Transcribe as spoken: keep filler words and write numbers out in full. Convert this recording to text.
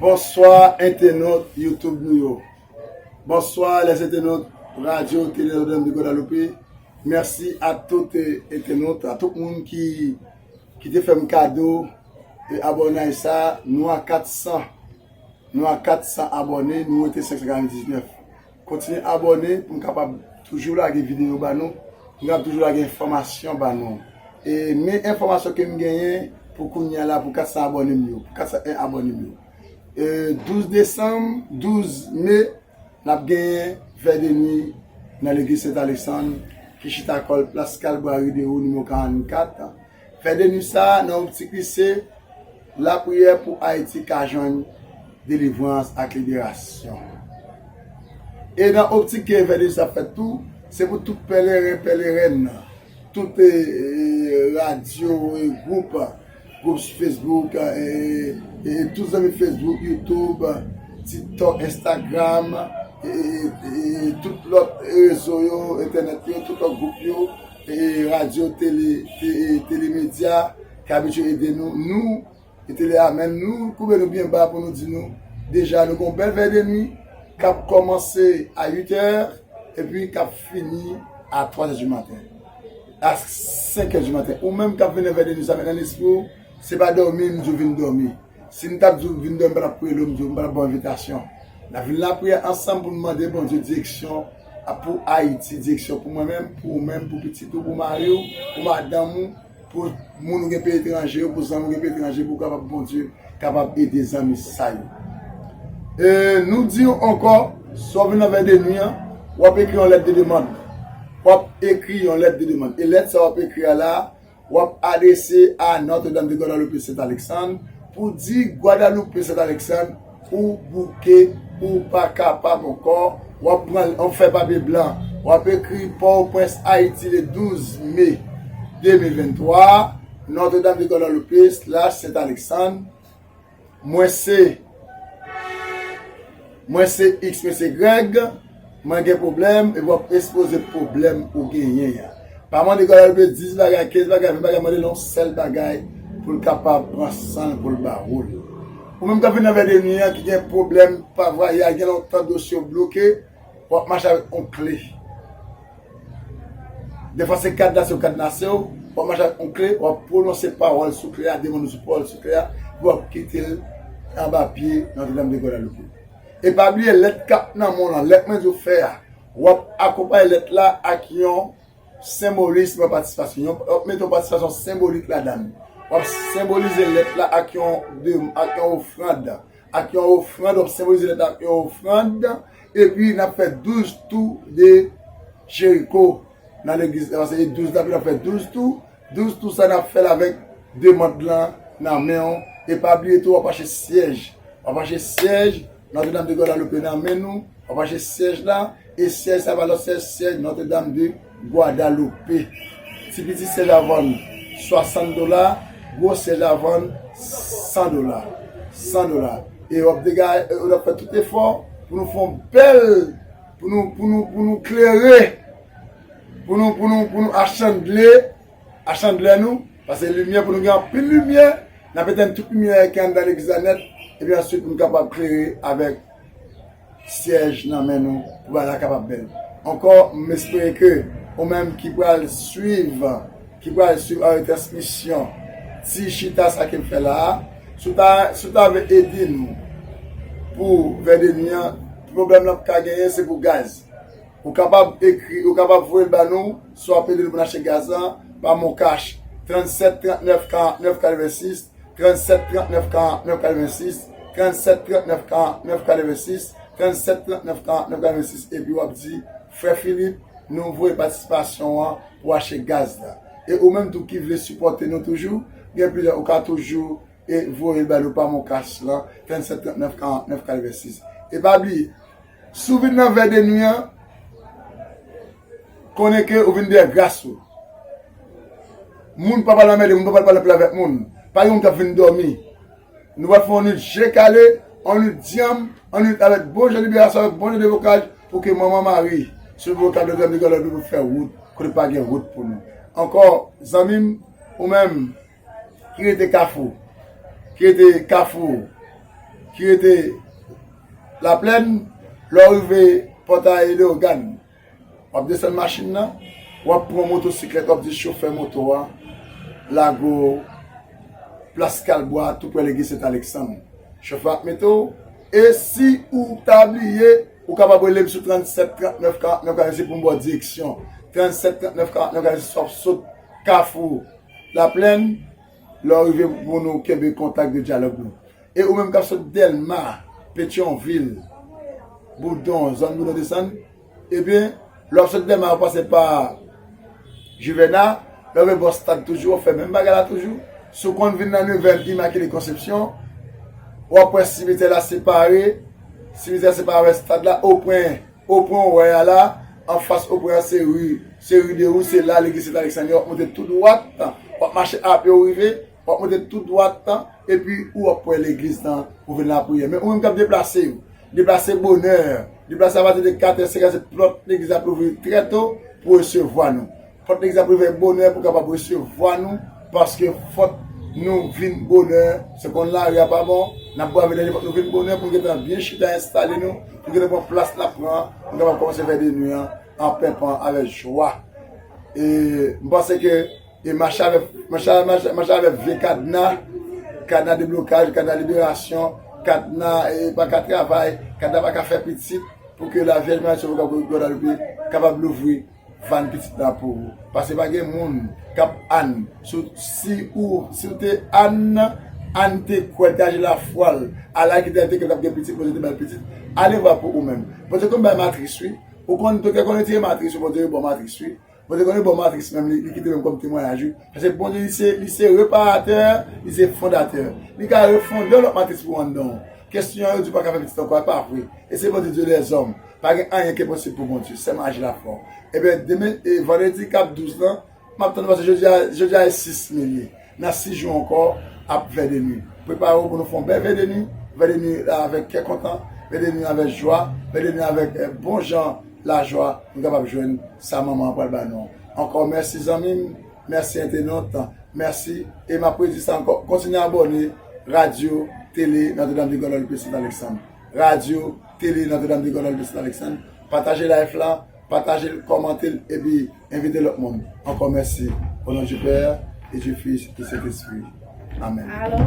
Bonswa entènot YouTube nou yo. Bonswa les entènot Radio Télé Notre-Dame de Guadeloupe. Mèsi a tout entènot, a tout moun ki ki te fè m kado e abònay sa. Nou a kat san. Nou a kat san abòne, nou rete senk san katrevendiznèf. Kontinye abòne pou m kapab toujou lage videyo ba nou, pou m kapab toujou lage enfòmasyon ba nou. E men enfòmasyon ke m genyen pou kounye a la pou kat san abòne m yo, pou kat san en abòne m yo. E douz desanm, douz me, n ap genyen vè de nwi nan legliz Sent Aleksann ki chita kò l plas Kalbwari de Wo nimewo karannkat. Vè de nwi sa a nan optik li se lapriyè pou Ayiti ka jwenn delivrans ak liberasyon. E nan optik ke vè de nwi sa ap fèt tou, se pou tout pèleren, pèlerèn, tout e, e, radyo, e, gwoup, gwoup sou Facebook, e, e, e, tout zanmi Facebook, YouTube, TikTok, Instagram, e, e, e, tout lòt rezo yo, entènèt yo, tout lòt gwoup yo, e, radyo, tele, te, e, telemedya, ki abitye ede nou. Nou, e tele a, men nou koube nou byen ba pou nou di nou, deja nou gon bèl vè de nwi k ap kòmanse a uit è, epi k ap fini a twa è di maten, a senk è di maten. Ou menm k ap vin nan vè de nwi sa, met nan lespri w, se pa dòmi m di w vin dòmi. Si m t ap di w vin dòmi, m pa t ap rele w, m di w, m pa t ap ba w envitasyon. N ap vin lapriyè ansanm pou n mande Bondye direksyon pou Ayiti, direksyon pou mwen menm, pou ou menm, pou pitit ou, pou mari w, pou madanm ou, pou moun ou gen peyi etranje yo, pou zanmi ou gen peyi etranje, pou kapab Bondye kapab ede zanmi sa yo. E nou di yo ankò, si w ap vin nan vè de nwi an, w ap ekri yon lèt de demann. W ap ekri yon lèt de demann. E lèt sa w ap ekri a la, w ap adrese a Notre Dame de Guadalupe Sent Aleksann pou di Guadalupe Sent Aleksann ou bouke, ou pa kapab ankò. W ap pran, w ap fè papye blan. W ap ekri Pòtoprens, Ayiti, le douz me de mil venntwa, Notre Dame de Guadalupe slash Sent Aleksann. Mwen se, mwen se X, mwen se Greg, mwen gen pwoblèm, epi w ap ekspoze pwoblèm ou genyen an. Pa mande Gwadloupe dis bagay, kenz bagay, ven bagay, mande l yon sèl bagay pou l kapab pran san l, pou l ba ou l. Ou menm k ap vin nan vè de nwi an, ki gen pwoblèm pa vwayaj, gen lontan dosye w bloke, w ap mache avèk yon kle. Defwa se kadnase yo kadnase w, w ap mache avèk yon kle, w ap pwononse pawòl sou kle a, de mo sou pawòl sou kle a, epi w ap kite l anba pye Notre Dame de Guadalupe. E pa bliye lèt k ap nan men w lan, lèt mwen di w fè a, w ap akonpaye lèt la ak yon senbolis mwen patisipasyon. Yon, w ap mete yon patisipasyon senbolik ladan l. W ap senbolize lèt la ak yon, ak yon ofrann, ak yon ofrann, w ap senbolize lèt la ak yon ofrann, epi n ap fè douz tou de Jeriko nan legliz la, paske e douz la, epi n ap fè douz tou, douz tou sa n ap fè l avèk demann lan nan men w, e pa bliye tou, w ap mache syèj, w ap mache syèj Notre Dame de Guadalupe nan men nou, w ap mache syèj la, e syèj sa pa lòt syèj, syèj Notre Dame de Guadalupe. Ti piti syèj la vann swasant dola, gwo syèj la vann san dola. San dola. E w ap dega-, w ap fè tout efò pou nou fè yon bèl, pou nou, pou nou, pou nou klere, pou nou, pou nou, pou nou achandle, achandle nou, paske limyè, pou nou gen anpil limyè, n ap etèn tout limyè ki anndan legliz la nèt, epi answit pou nou kapab klere avèk syèj nan men nou pou bagay la kapab bèl. Ankò, m espere ke ou menm ki pral swiv, ki pral swiv a retransmisyon ti chita sa ke m fè la a, si w ta, si w ta vle ede nou pou vè de nwi an, pwoblèm nan ka genyen se pou gaz. Ou kapab ekri, ou kapab voye l ba nou, si w ap ede nou pou n achte gaz la, pa MonCash, trannsèt trannèf karannèf katrevensis, trannsèt trannèf karannèf katrevensis, trannsèt trannèf karannèf katrevensis, trannsèt trannèf karannèf katrevensis, epi w ap di, Frè Philippe, nou voye patisipasyon an pou achte gaz la. E ou menm tou ki vle sipòte nou toujou, gen plizyè, ou ka toujou e voye l ba nou pa MonCash lan, trannsèt trannèf karannèf katrevensis. E pa bliye, si w vin nan vè de nwi an, konnen ke ou vin dèyè gras ou. Moun pa pral anmède, moun pa pral pale anpil avèk moun. Pa gen moun k ap vin dòmi. Nou pral fè yon nwit je kale, yon nwit dyanm, yon nwit avèk bon jan liberasyon, avèk bon jan devokaj, pou ke Manman Mari, sou vokab de grann de grann pou fè wout, kote pa gen wout pou nou. Ankò, zanmi m, ou menm, ki rete Kafou, ki rete Kafou, ki rete Laplèn, lè w rive Pòtay Leyogàn, w ap desann machin nan, w ap pran motosiklèt, w ap di chofè moto a lage w Plas Kalbwa, tou prè legliz Sent Aleksann. Chofè ap mete w, e si ou ta bliye, ou kapab rele m sou trannsèt trannèf karannèf karannèf pou m ba w direksyon. Trannsèt trannèf karannèf karannèf, w ap sot Kafou Laplèn, lè w rive pou nou kenbe kontak de dyalòg nou. E ou menm k ap sot Dèlma, Petyonvil, Boudon, zòn Boudon desann, ebyen, lè w ap sot Dèlma, w ap pase pa Juvena, lè w rive bò stad toujou, w ap fè menm bagay la toujou. Si w konn vin nan nevè Imakile Konsepsyon, w ap wè simityè la separe, simityè la separe avèk stad la, o pwen, o pwen w wè a la, anfas o pwen an se ri, se ri de Wou, se la legliz Sent Aleksann ye, w ap monte tou dwat, w ap mache apye w rive, w ap monte tou dwat, epi ou ap wè legliz lan, ou vin lapriyè. Men ou menm k ap deplase, deplase bonè, deplase apati de kat è, senk è, se pòt legliz ap louvri trè to pou resevwa nou. Pòt legliz ap louvri bonè pou kapab resevwa nou, paske fòk nou vin bonè, se konn lari a pa bon, n ap brave danje, fòk nou vin bonè pou nou gentan byen chita enstale nou, pou nou gentan pran plas n ap pran an, pou nou kapab kòmanse fè de nwi an, an penpan avèk jwa. E m panse ke e mache avèk, mache, mache, mache avèk vye kadna, kadna deblokaj, kadna liberasyon, kadna e pa ka travay, kadna pa ka fè pitit, pou ke la Vyèj Mari Sovè Gwadalope kapab louvri vàn pitit la pou ou. Paske pa gen moun k ap ann. Si, si ou, si w te ann, ann te kwè, te aji lafwa l, ala ki te, te kwè l t ap gen pitit, Bondye te ba l pitit. Ale vwa pou ou menm. Bondye konn bay matris, wi. Ou konn, doktè konn retire matris, wi, Bondye ba w matris, wi. Bondye konn ba w matris menm, li, li kite menm kòm temwayaj, wi. Paske Bondye, li se, li se reparatè, li se fondatè. Li ka refonde yon lòt matris pou anndan w. Kesyon an, yo di w pa ka fè pitit ankò, e pa vre. E se Bondye Dye dèzòm. Pa gen anyen ki enposib pou Bondye. Sèlman aji lafwa w. Ebyen, demen, e, vandredi k ap douz lan, m ap tann, paske jodi a, jodi a e sis me li ye. Nan sis jou ankò, ap vè de nwi. Prepare w pou nou fè yon bèl vè de nwi. Vè de nwi la avèk kè kontan, vè de nwi avèk jwa, vè de nwi avèk, eh, bon jan lajwa, nou kapab jwenn sa manman an pral ba nou. Ankò mèsi zanmi m, mèsi entènot, mèsi. E m ap redi sa ankò, kontinye abòne Radyo Tele Notre Dame de Guadeloupe Saint Alexandre. Radyo Tele Notre Dame de Guadeloupe Saint Alexandre. Pataje live la, pataje l, kòmante l, epi envite lòt moun. Ankò mèsi. Au nom du Père, et du Fils, et du Saint-Esprit. Amèn. Alo?